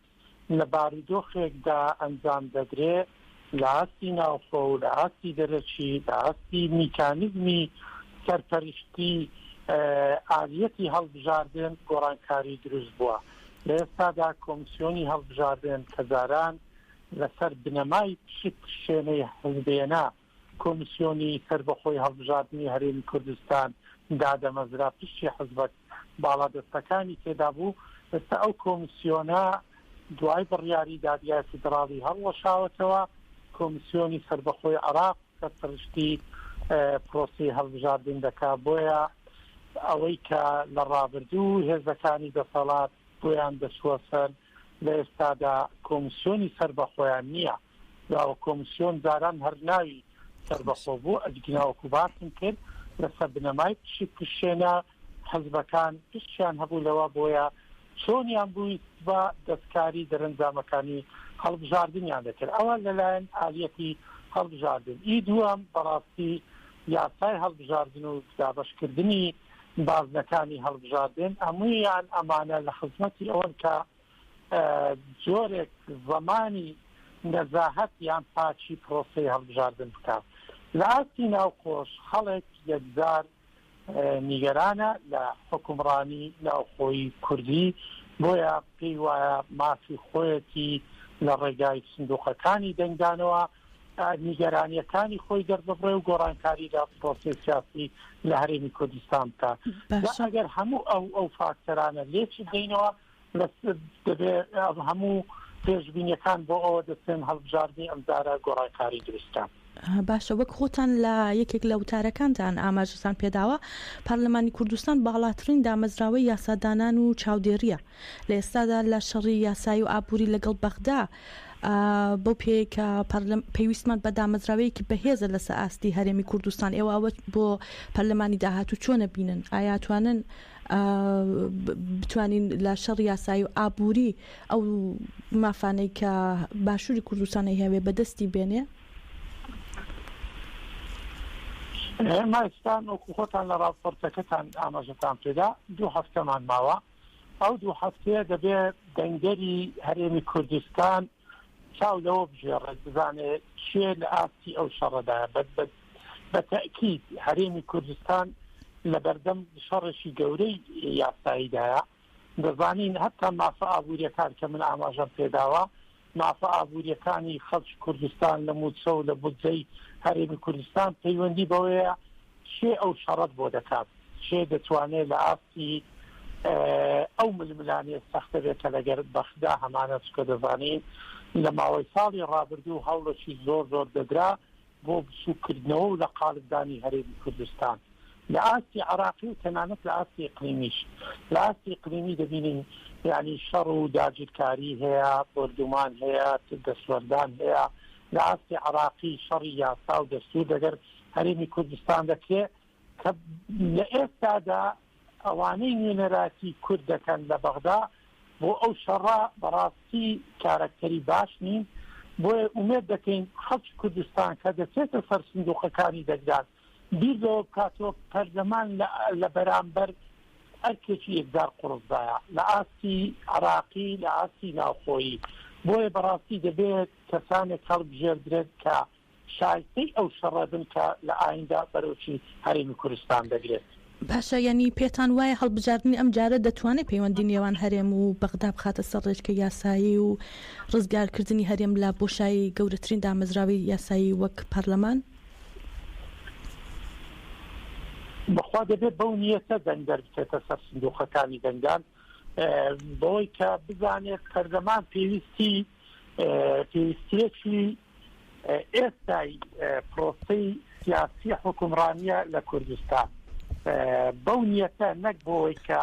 لە بارودۆخێکدا ئەنجام دەدرێ لە ئاستی ناوخۆ و لە ئاستی دەرەکی، لە ئاستی میکانیزمی سەرپەرشتی ئالیەتی هەڵبژاردن گۆڕانکاری دروست بووە. لە ئێستادا کۆمسیۆنی هەڵبژاردن کە جاران لەسەر بنەمای پشک پشێنەی حزبێنە کۆمسیۆنی سەربەخۆی هەڵبژاردنی هەرێمی کوردستان دادەمەزرا، پشتی حزبە باڵادەستەکانی تێدا بوو، ئێستا ئەو کۆمسیۆنە دوای بڕیاری دادگای فیدڕاڵی هەڵوەشاوەتەوە، کۆمسیۆنی سەربەخۆی عێراق سەرپەرشتی. پرۆسەی هەڵبژاردن دەکا، بۆیە ئەوەی کە لە ڕابردوو هێزەکانی دەسەڵات بۆیان دەچووە سەر لە ئێستادا کۆمسیۆنی سەربەخۆیان نییە. داوە کۆمسیۆن جاران هەر ناوی سەربەخۆ بوو، ئەگینا وەکو باسم کرد لەسەر بنەمای پشک پشێنە حزبەکان پشکیان هەبوو لەوە، بۆیە چۆنیان بویستبا دەستکاری دەرەنجامەکانی هەڵبژاردنیان دەکرد. ئەوە لەلایەن ئالیەتی هەڵبژاردن. ئی دووەم بەڕاستی یاسای هەڵبژاردن و دابەشکردنی بازنەکانی هەڵبژاردن هەموویان ئەمانە لە خزمەتی ئەوەن کە جۆرێک زەمانی نەزاهەت یان پاکی پرۆسەی هەڵبژاردن بکات. لە ئاستی ناوخۆش خەڵک یەکجار نیگەرانە لە حوکمڕانی ناوخۆیی کوردی، بۆیە پێی وایە مافی خۆیەتی لە ڕێگای سندوقەکانی دەنگدانەوە نیگەرانییەکانی خۆی دەرببڕێ و گۆڕانکاری لە پرۆسەی سیاسی لە هەرێمی کوردستان بکات. جا ئەگەر هەموو ئەو ئەو فاکتەرانە لێکی بدەینەوە دەبێ هەموو پێشبینیەکان بۆ ئەوە دەچن هەڵبژاردنی ئەمجارە گۆڕانکاری دروست کات. باشە وەک خۆتان لە یەکێک لە وتارەکانتان ئاماژەتان پێداوە پەرلەمانی کوردستان باڵاترین دامەزراوەی یاسادانان و چاودێریە لە ئێستادا لە شەڕی یاسایی و ئابووری لەگەڵ بەغدا بەو پێیەی کە پێویستمان بە دامەزراوەیەکی بەهێزە لەسەر ئاستی هەرێمی کوردستان ئێوە ئەوە بۆ پەرلەمانی داهاتوو چۆنە بینن ئایا توانن بتوانین لە شەڕی یاسایی و ئابووری ئەو مافانەی کە باشووری کوردستان ئەیهەوێ بەدەستی بێنێ؟ ئێمە ئێستا وەکو خۆتان لە ڕاپۆرتەکەتان ئاماژەتان پێدا دوو هەفتەمان ماوە ئەو دوو هەفتەیە دەبێ دەنگدەری هەرێمی کوردستان چاو لەوە بگێڕێت بزانێ کێ لە ئاستی ئەو شەڕەدایە. بە تەئکید هەرێمی کوردستان لە بەردەم شەڕێکی گەورەی یاساییدایە. دەزانین هەتا مافە ئابوورییەکان کە من ئاماژەم پێداوە، مافە ئابوورییەکانی خەڵکی کوردستان لە مووچە و لە بودجەی هەرێمی کوردستان پەیوەندی بەوەیە کێ ئەو شەڕەت بۆ دەکات، کێ دەتوانێت لە ئاستی ئەو ململانێ سەختە بێت کە لەگەر بەغدا هەمانە، چونکە دەزانین لە ماوەی ساڵی ڕابردوو هەوڵێکی زۆر زۆر دەدرا بۆ بچووککردنەوە و لە قاڵبدانی هەرێمی کوردستان لە ئاستی عێراقی و تەنانەت لە ئاستی ئیقلیمیش. لە ئاستی ئیقلیمی دەبینین یانی شەڕ و داگیرکاری هەیە، بۆردومان هەیە، دەستوەردان هەیە. لە ئاستی عێراقی شەڕی یاسا و دەستوور لەگەر هەرێمی کوردستان دەکرێت کە لە ئێستادا ئەوانەی نوێنەراتی کورد دەکەن لە بەغدا بۆ ئەو شەڕە بەڕاستی کارەکتەری باش نین، بۆیە ئومێد دەکەین خەڵکی کوردستان کە دەچێتە سەر سندوقەکانی دەنگدان بیر لەوە بکاتەوە پەرلەمان لە بەرامبەر ئەرکێکی یەکجار قوڕسدایە لە ئاستی عراقی لە ئاستی ناوخۆیی، بۆیە بەڕاستی دەبێت کەسانێک هەڵبژێردرێن کە شایستەی ئەو شەڕە بن کە لە ئایندە بەرۆکی هەرێمی کوردستان دەگرێت. باشە یانی پێتان وایە هەڵبژاردنی ئەم جارە دەتوانێت پەیوەندی نێوان هەرێم و بەغدا بخاتە سەر ڕێچکەی یاسایی و ڕزگارکردنی هەرێم لە بۆشایی گەورەترین دامەزراوەی یاسایی وەک پەرلەمان؟ بەخوا دەبێت بەو نیەتە دەنگدەر بچێتە سەر سندوقەکانی دەنگدان بەوەی کە بزانێت پەرلەمان پێویستی پێویستیەکی ئێستای پرۆسەی سیاسی حوکمڕانیە لە کوردستان بەو نیەتە نەک بۆی کە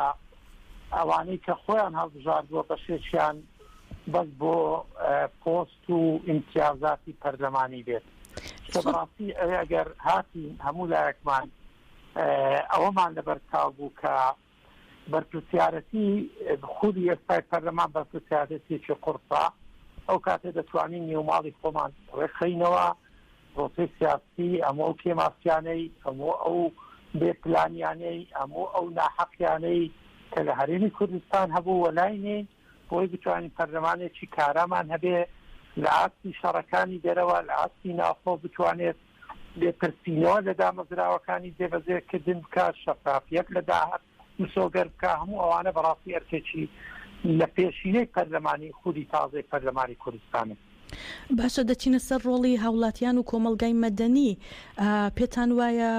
ئەوانەی کە خۆیان هەڵبژاردووە بەشێکیان بەس بۆ پۆست و ئیمتیازاتی پەرلەمانی بێت بەڕاستی ئەوێ ئەگەر هاتین هەموو لایەکمان ئەوەمان لەبەر چاو بوو کە بەرپرسیارەتی خودی ئێستای پەرلەمان بەرپرسیارەتیەکی قوڕسە، ئەو کاتێ دەتوانین نێوماڵی خۆمان ڕێکخەینەوە، پرۆسەی سیاسی هەموو ئەو کێماسیانەی، هەموو ئەو بێ پلانیانەی، هەموو ئەو ناحەقیانەی کە لە هەرێمی کوردستان هەبوو وەلای نێین، بۆی بتوانین پەرلەمانێکی کارامان هەبێ لە ئاستی شەڕەکانی دەرەوە، لە ئاستی ناوخۆ بتوانێت لێپرسینەوە لە دامەزراوەکانی جێبەجێکردن بکات، شەفافیەت لە داهات مسۆگەر بکات، هەموو ئەوانە بەڕاستی ئەرکێکی لە پێشینەی پەرلەمانی خولی تازەی پەرلەمانی کوردستانن. باشە دەچینە سەر ڕۆڵی هاوڵاتیان و کۆمەڵگای مەدەنی، پێتان وایە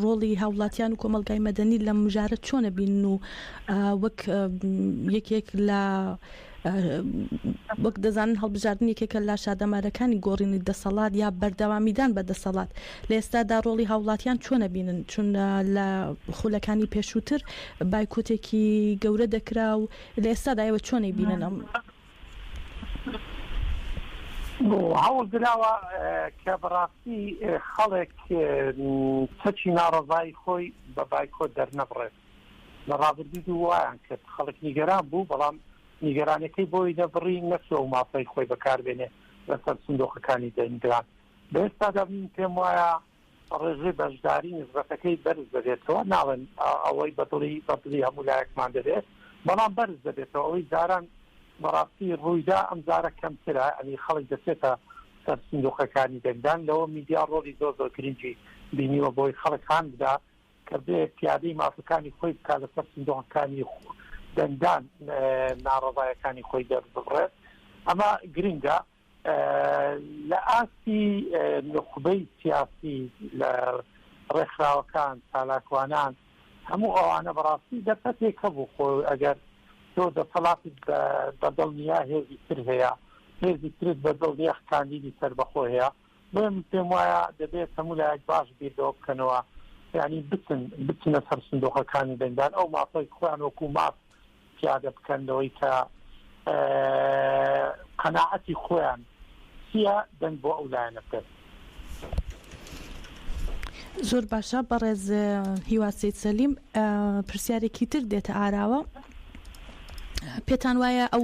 ڕۆڵی هاوڵاتیان و کۆمەڵگای مەدەنی لەم مژارە چۆنە بینن و وەک یەکێک لە. وەک دەزانن هەڵبژاردن یەکێکە لە شادەمارەکانی گۆڕینی دەسەڵات یا بەردەوامیدان بە دەسەڵات. لە ئێستادا ڕۆڵی هاوڵاتیان چۆن ئەبینن؟ چون لە خولەکانی پێشووتر بایکۆتێکی گەورە دەکرا و لە ئێستادا ئێوە چۆن ئەیبینن ئەم؟ هەوڵ دراوە کە بەڕاستی خەڵک چەکی ناڕەزایی خۆی بە بایکۆت دەرنەبڕێت. لە ڕابردوو وایان کرد، خەڵک نیگەران بوو، بەڵام نیگەرانیەکەی بۆی نەبڕی نەچوو ئەو مافەی خۆی بەکاربێنێ لەسەر سندوقەکانی دەنگدان. لە ئێستادا من پێم وایە ڕێژەی بەشداری نسبەتەکەی بەرز دەبێتەوە، ناڵێم ئەوەی بە دڵی بە دڵی هەموو لایەکمان دەبێت، بەڵام بەرز دەبێتەوە. ئەوەی جاران بەڕاستی ڕوویدا ئەمجارە کەمترە، یانی خەڵک دەچێتە سەر سندوقەکانی دەنگدان. لەوە میدیا ڕۆڵی زۆر زۆر گرنگی بینیوە بۆی خەڵک هان بدا کە بێ پیادەی مافەکانی خۆی بکات لەسەر سندوقەکانی دەنگدان ناڕەزایەکانی خۆی دەرببڕێت. ئەمە گرنگە. لە ئاستی نوخبەی سیاسی، لە ڕێکخراوەکان، چالاکوانان، هەموو ئەوانە بەڕاستی دەرفەتێک هەبوو. خۆ ئەگەر تۆ دەسەڵاتت بە دڵ نییە، هێزی تر هەیە، هێزی ترت بە دڵ نییە، کاندیدی سەربەخۆ هەیە. بۆیە من پێم وایە دەبێت هەموو لایەک باش بیر لەوە بکەنەوە، یانی بچن بچنە سەر سندوقەکانی دەنگدان، ئەو مافەی خۆیان وەکوو ماف پیادە بکەن لەوەی کە قەناعەتی خۆیان چییە دەنگ بۆ ئەو لایەنە بدەن. زۆر باشە بەڕێز هیوا سەید سەلیم پرسیارێکی تر دێتە ئاراوە پێتان وایە ئەو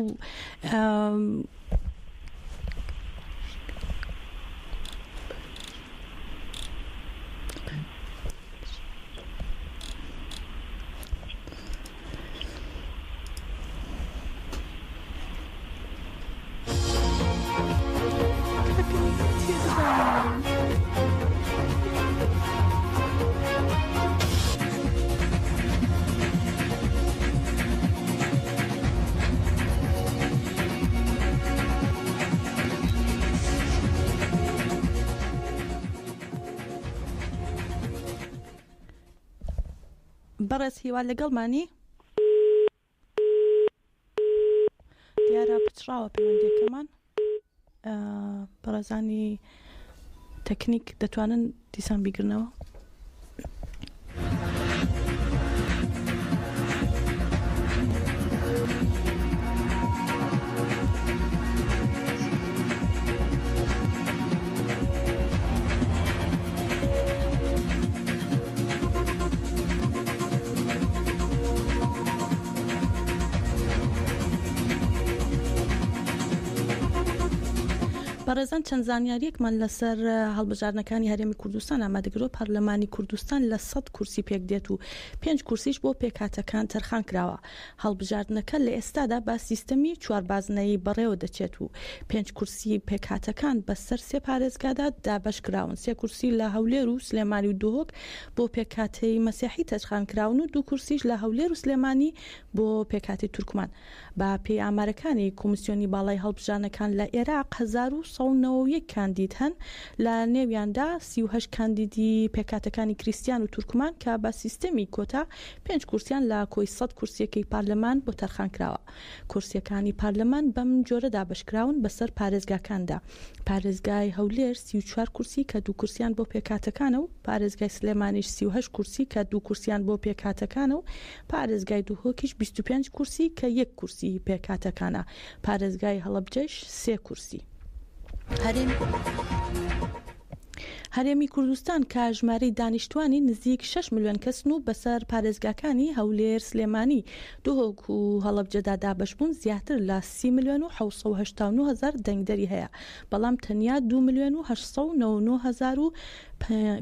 بەڕێز هیوا لەگەڵمانی؟ دیارە پچڕاوە پەیوەندیەکەمان بەڕێزانی تەکنیک دەتوانن دیسان بیگرنەوە. بەڕێزان چەند زانیاریەکمان لەسەر هەڵبژاردنەکانی هەرێمی کوردستان ئامادەکردووە پەرلەمانی کوردستان لە 100 کورسی پێک دێت و پێنج کورسیش بۆ پێکهاتەکان تەرخان کراوە هەڵبژاردنەکە لە ئێستادا بە سیستەمی چواربازنەیی بەڕێوە دەچێت و پێنج کورسیی پێکهاتەکان بەسەر سێ پارێزگادا دابەشکراون، سێ کورسی لە هەولێر و سلێمانی و دهۆک بۆ پێکهاتەی مەسیحی تەرخانکراون و دوو کورسیش لە هەولێر و سلێمانی بۆ پێکهاتەی تورکمان. بە پێی ئامارەکانی کۆمیسیۆنی باڵای هەڵبژاردنەکان لە ئێراق 1191 کاندید هەن، لە نێویاندا 38 کاندیدی پێکهاتەکانی کریستیان و تورکمان کە بە سیستەمی کۆتا پێنج کورسیان لە کۆی سەد کورسییەکەی پارلەمان بۆ تەرخانکراوە. کورسییەکانی پارلەمان بەم جۆرە دابەشکراون بەسەر پارێزگاکاندا، پارێزگای هەولێر 34 کورسی کە دوو کورسیان بۆ پێکهاتەکانە و پارێزگای سلێمانیش 38 کورسی کە دوو کورسیان بۆ پێکهاتەکانە و پارێزگای دهۆکیش 25 کورسی کە یەک کورسی پێکهاتەکانە، پارێزگای هەڵەبجەش سێ کورسی. هەرێمی کوردستان کە ژمارەی دانیشتوانی نزیک شەش ملیۆن کەسن و بەسەر پارێزگاکانی هەولێر، سلێمانی، دهۆک و هەڵەبجەدا دابەشبوون، زیاتر لە سی ملیۆن و 789 هەزار دەنگدەری هەیە، بەڵام تەنیا دوو ملیۆن و 899 هەزار و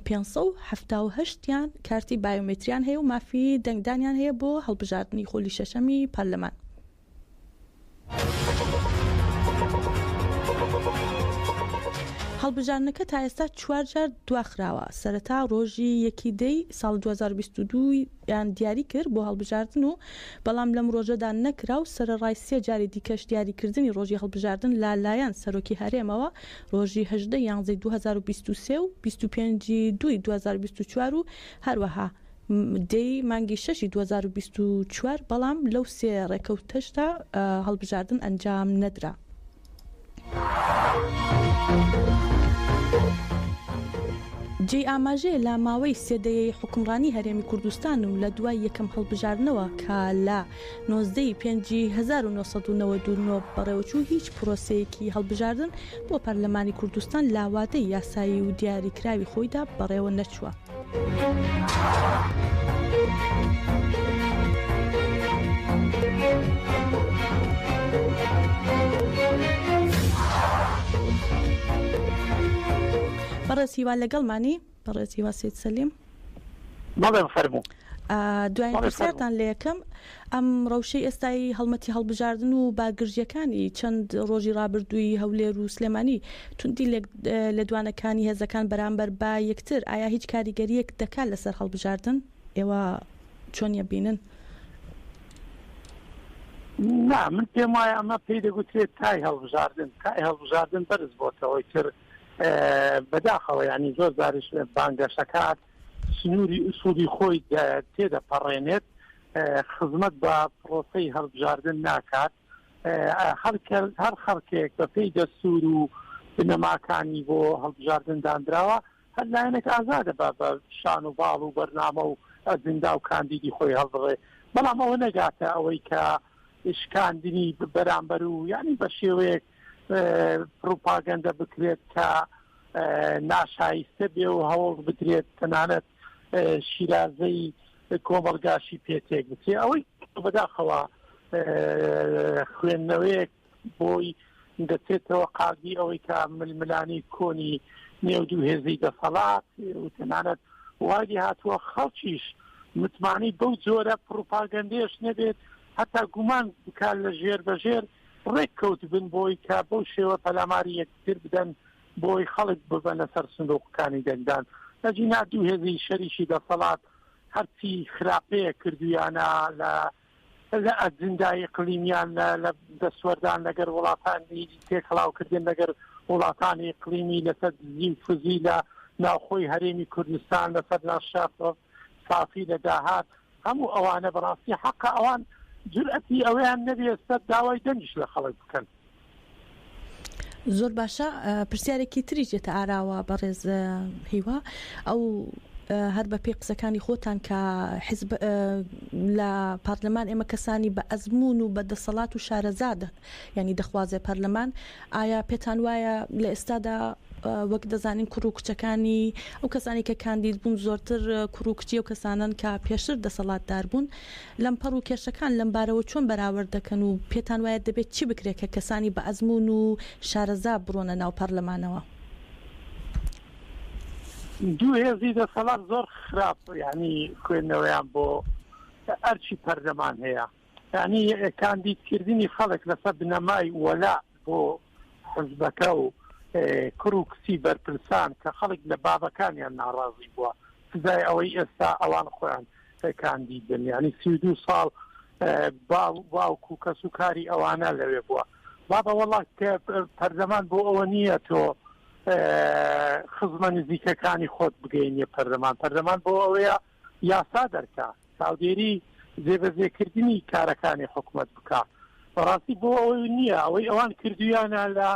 578 یان کارتی بایۆمەتریان هەیە و مافی دەنگدانیان هەیە بۆ هەڵبژاردنی خولی شەشەمی پەرلەمان. هەڵبژاردنەکە تا ئێستا چوار جار دواخراوە، سەرەتا ڕۆژی یەکی دەی ساڵی 2022 یان دیاری کرد بۆ هەڵبژاردن و بەڵام لەم ڕۆژەدا نەکرا و سەرەڕای سێ جاری دیکەش دیاریکردنی ڕۆژی هەڵبژاردن لە لایەن سەرۆکی هەرێمەوە ڕۆژی 18 یانزەی 2023 و 25 دووی 2024 و هەروەها. دەی مانگی شەشی 2024، بەڵام لەو سێ ڕێکەوتەشدا هەڵبژاردن ئەنجام نەدرا. جێی ئاماژەیە لە ماوەی سێ دەیەی حوکمڕانی هەرێمی کوردستان و لە دوای یەکەم هەڵبژاردنەوە کە لە 19 ی پێنجی 1999 بەڕێوەچوو هیچ پرۆسەیەکی هەڵبژاردن بۆ پەرلەمانی کوردستان لە وادەی یاسایی و دیاریکراوی خۆیدا بەڕێوە نەچووە. بەڕێز هیوا لەگەڵمانی؟ بەڕێز هیوا سید سەلیم. بەڵێ فەرموو. دوایین پرسیارتان لێ یەکەم ئەم ڕەوشەی ئێستای هەڵمەتی هەڵبژاردن و بارگرژیەکانی چەند ڕۆژی ڕابردووی هەولێر و سلێمانی توندی لێدوانەکانی هێزەکان بەرامبەر بە یەکتر ئایا هیچ کاریگەریەک دەکات لەسەر هەڵبژاردن ئێوە چۆن یەبینن؟ نا من پێم وایە ئەمە پێی دەگوترێت تای هەڵبژاردن تای هەڵبژاردن بەرز بۆتەوەی تر بەداخەوە ینی زۆر جاریش بانگەشەکات سنووری ئوسوڵی خۆی تێدەپەڕێنێت، خزمەت بە پرۆسەی هەڵبژاردن ناکات، هەر خەڵکێک بە پێی دەستوور و بنەماکانی بۆ هەڵبژاردن دانراوە، هەر لایەنێک ئازادە بە شان و باڵ و بەرنامە و ئەجندا و کاندیدی خۆی هەڵبڕێ، بەڵام ئەوە نەگاتە ئەوەی کە شکاندنی بەرامبەر و یانی بە شێوەیەک پڕوپاگەندە بکرێت کە ناشایستە بێ و هەوڵ بدرێت تەنانەت شیرازەی کۆمەڵگاشی پێ تێک بچێ. ئەوەی بەداخەوە خوێندنەوەیەک بۆی دەچێتەوە قاگی ئەوەی کە ململانی کۆنی نێو دوو هێزی دەسەڵات و تەنانەت وای هاتووە خەڵکیش متمانەی بەو جۆرە پڕوپاگەندەیەش نەبێت هەتا گومان بکات لە ژێر بەژێر ڕێک کەوتبن بۆی کە بەو شێوە پەلاماری یەکتر بدەن بۆی خەڵک ببەنە سەر سندوقەکانی دەنگدان. ئەگینا دوو هێزی شەریکی دەسەڵات هەرچی خراپەیە کردویانە لە لە ئەجندای ئیقلیمیان لە لە دەستوەردان لەگەر وڵاتانی تێکەڵاوکردن لەگەر وڵاتانی ئیقلیمی لەسەر دزی و فزی لە ناوخۆی هەرێمی کوردستان لەسەر ناشاف سافی لە داهات هەموو ئەوانە بەڕاستی حەقە ئەوان جورئەتی ئەوەیان نەبێ سەر داوای دەنگیش لە خەڵک بکەن. زۆر باشە پرسیارێکی تریش دێتە ئاراوە بەڕێز هیوا ئەو هەر بە پێی قسەکانی خۆتان کە حزب لە پارلەمان ئێمە کەسانی بە ئەزمون و بە دەسەڵات و شارەزاد ینی دەخوازێ پەرلەمان ئایا پێتان وایە لە ئێستادا وەک دەزانین کوڕ و کچەکانی ئەو کەسانی کە کاندید بوون زۆرتر کوڕ و کچی ئەو کەسانەن کە پێشتر دەسەڵاتدار بوون لەمپەڕ و کێشەکان لەم بارەوە چۆن بەراورد دەکەن و پێتان وایە دەبێت چی بکرێت کە کەسانی بە ئەزموون و شارەزا بڕۆنە ناو پەرلەمانەوە؟ دوو هێزی دەسەڵات زۆر خراپ یانی خوێندنەوەیان بۆ ئەرکی پەرلەمان هەیە. یانی کاندید کردنی خەڵک لەسەر بنەمای وەلا بۆ حزبەکە و کوڕ و کچی بەرپرسان کە خەڵک لە بابەکانیان ناڕازی بووە سزای ئەوەی ئێستا ئەوان خۆیان کاندید بن یعنی 32 ساڵ باوک و کەس و کاری ئەوانە لەوێ بووە بابە وەڵا کە پەرلەمان بۆ ئەوە نییە تۆ خزمە نزیکەکانی خۆت بگەینیە پەرلەمان پەرلەمان بۆ ئەوەیە یاسا دەرکا چاودێری جێبەجێکردنی کارەکانی حکومەت بکا. بەڕاستی بۆ ئەوەی نییە ئەوەی ئەوان کردویانە لە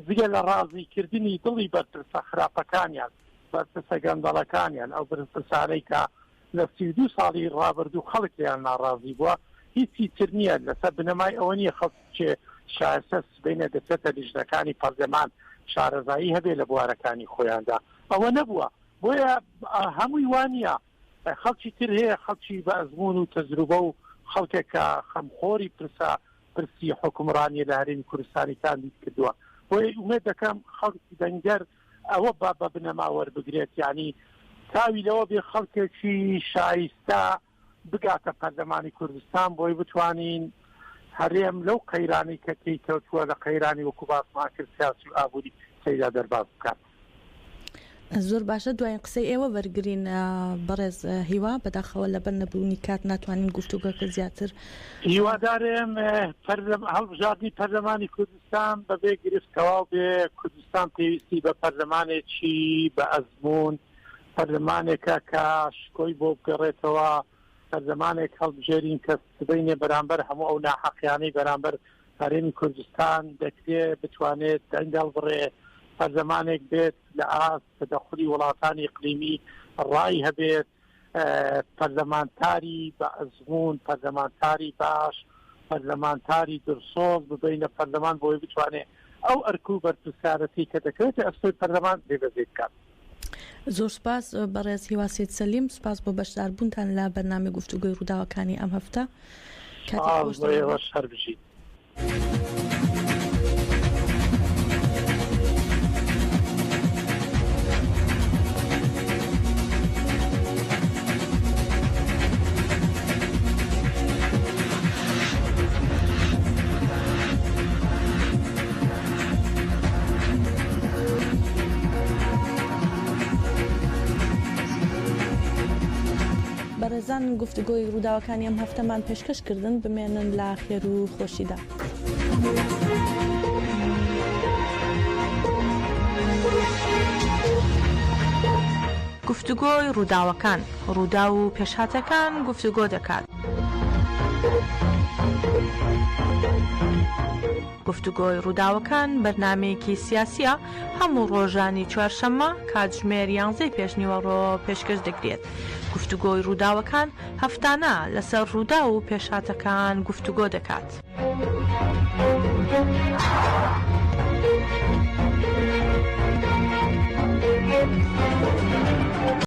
جگە لە ڕازیکردنی دڵی بەرپرسە خراپەکانیان، بەرپرسە گەندەڵەکانیان، ئەو بەرپرسانەی کە لە 32 ساڵی ڕابردوو خەڵک لێیان ناڕازی بووە، هیچی تر نییە. لەسەر بنەمای ئەوە نییە خەڵک بچێ شایستە سبەینێ دەچێتە لیژنەکانی پەرلەمان شارەزایی هەبێ لە بوارەکانی خۆیاندا. ئەوە نەبووە. بۆیە هەمووی وا نییە. خەڵکی تر هەیە، خەڵکی بە ئەزموون و تەجروبە و خەڵکێک کە خەمخۆری پرسە پرسی حوکمڕانیە لە هەرێمی کوردستانی کاندید کردووە. بۆیە ئومێد دەکەم خەڵکی دەنگدەر ئەوە بە بە بنەما وەربگرێت، یانی چاوی لەوە بێ خەڵکێکی شایستە بگاتە پەرلەمانی کوردستان بۆی بتوانین هەرێم لەو قەیرانەی کە تێی کەوتووە لە قەیرانی وەکو باسمان کرد سیاسی و ئابووری تێیدا دەرباز بکات. زۆر باشە دواین قسەی ئێوە وەرگرین بەڕێز هیوا بەداخەوە لەبەر نەبوونی کات ناتوانین گفتوگۆکە زیاتر. هیوادارم هەڵبژاردنی پەرلەمانی کوردستان بەبێ گرفت تەواو بێ کوردستان پێویستی بە پەرلەمانێکی بە ئەزموون. پەرلەمانێکە کە شکۆی بۆ بگەڕێتەوە، پەرلەمانێک هەڵبژێرین کە سبەینێ بەرامبەر هەموو ئەو ناحەقیانەی بەرامبەر هەرێمی کوردستان دەکرێ بتوانێت دەنگ هەڵبڕێ، پەرلەمانێک بێت لە ئاست تەدەخولی وڵاتانی ئیقلیمی ڕای هەبێت، پەرلەمانتاری بە ئەزموون، پەرلەمانتاری باش، پەرلەمانتاری دڵسۆز ببەینە پەرلەمان بۆی بتوانێت ئەو ئەرک و بەرپرسیارەتی کە دەکەوێتە ئەستۆی پەرلەمان جێبەجێ بکات. زۆر سوپاس بەڕێز هیوا سەید سەلیم، سوپاس بۆ بەشداربوونتان لە بەرنامەی گفتوگۆی ڕووداوەکانی ئەم هەفتە. کاتی خۆشتان سوپاس بۆ ئێوەش، هەر بژین. بەڕێزان گفتوگۆی ڕووداوەکانی ئەم هەفتەمان پێشکەش کردن بمێنن لە خێر و خۆشیدا. گفتوگۆی ڕووداوەکان، ڕووداو و پێشهاتەکان گفتوگۆ دەکات. گفتوگۆی ڕووداوەکان بەرنامەیەکی سیاسییە هەموو ڕۆژانی چوارشەممە کاتژمێر یانزەی پێشنیوەڕۆ پێشکەش دەکرێت. گفتوگۆی ڕووداوەکان هەفتانە لەسەر ڕووداو و پێشهاتەکان گفتوگۆ دەکات.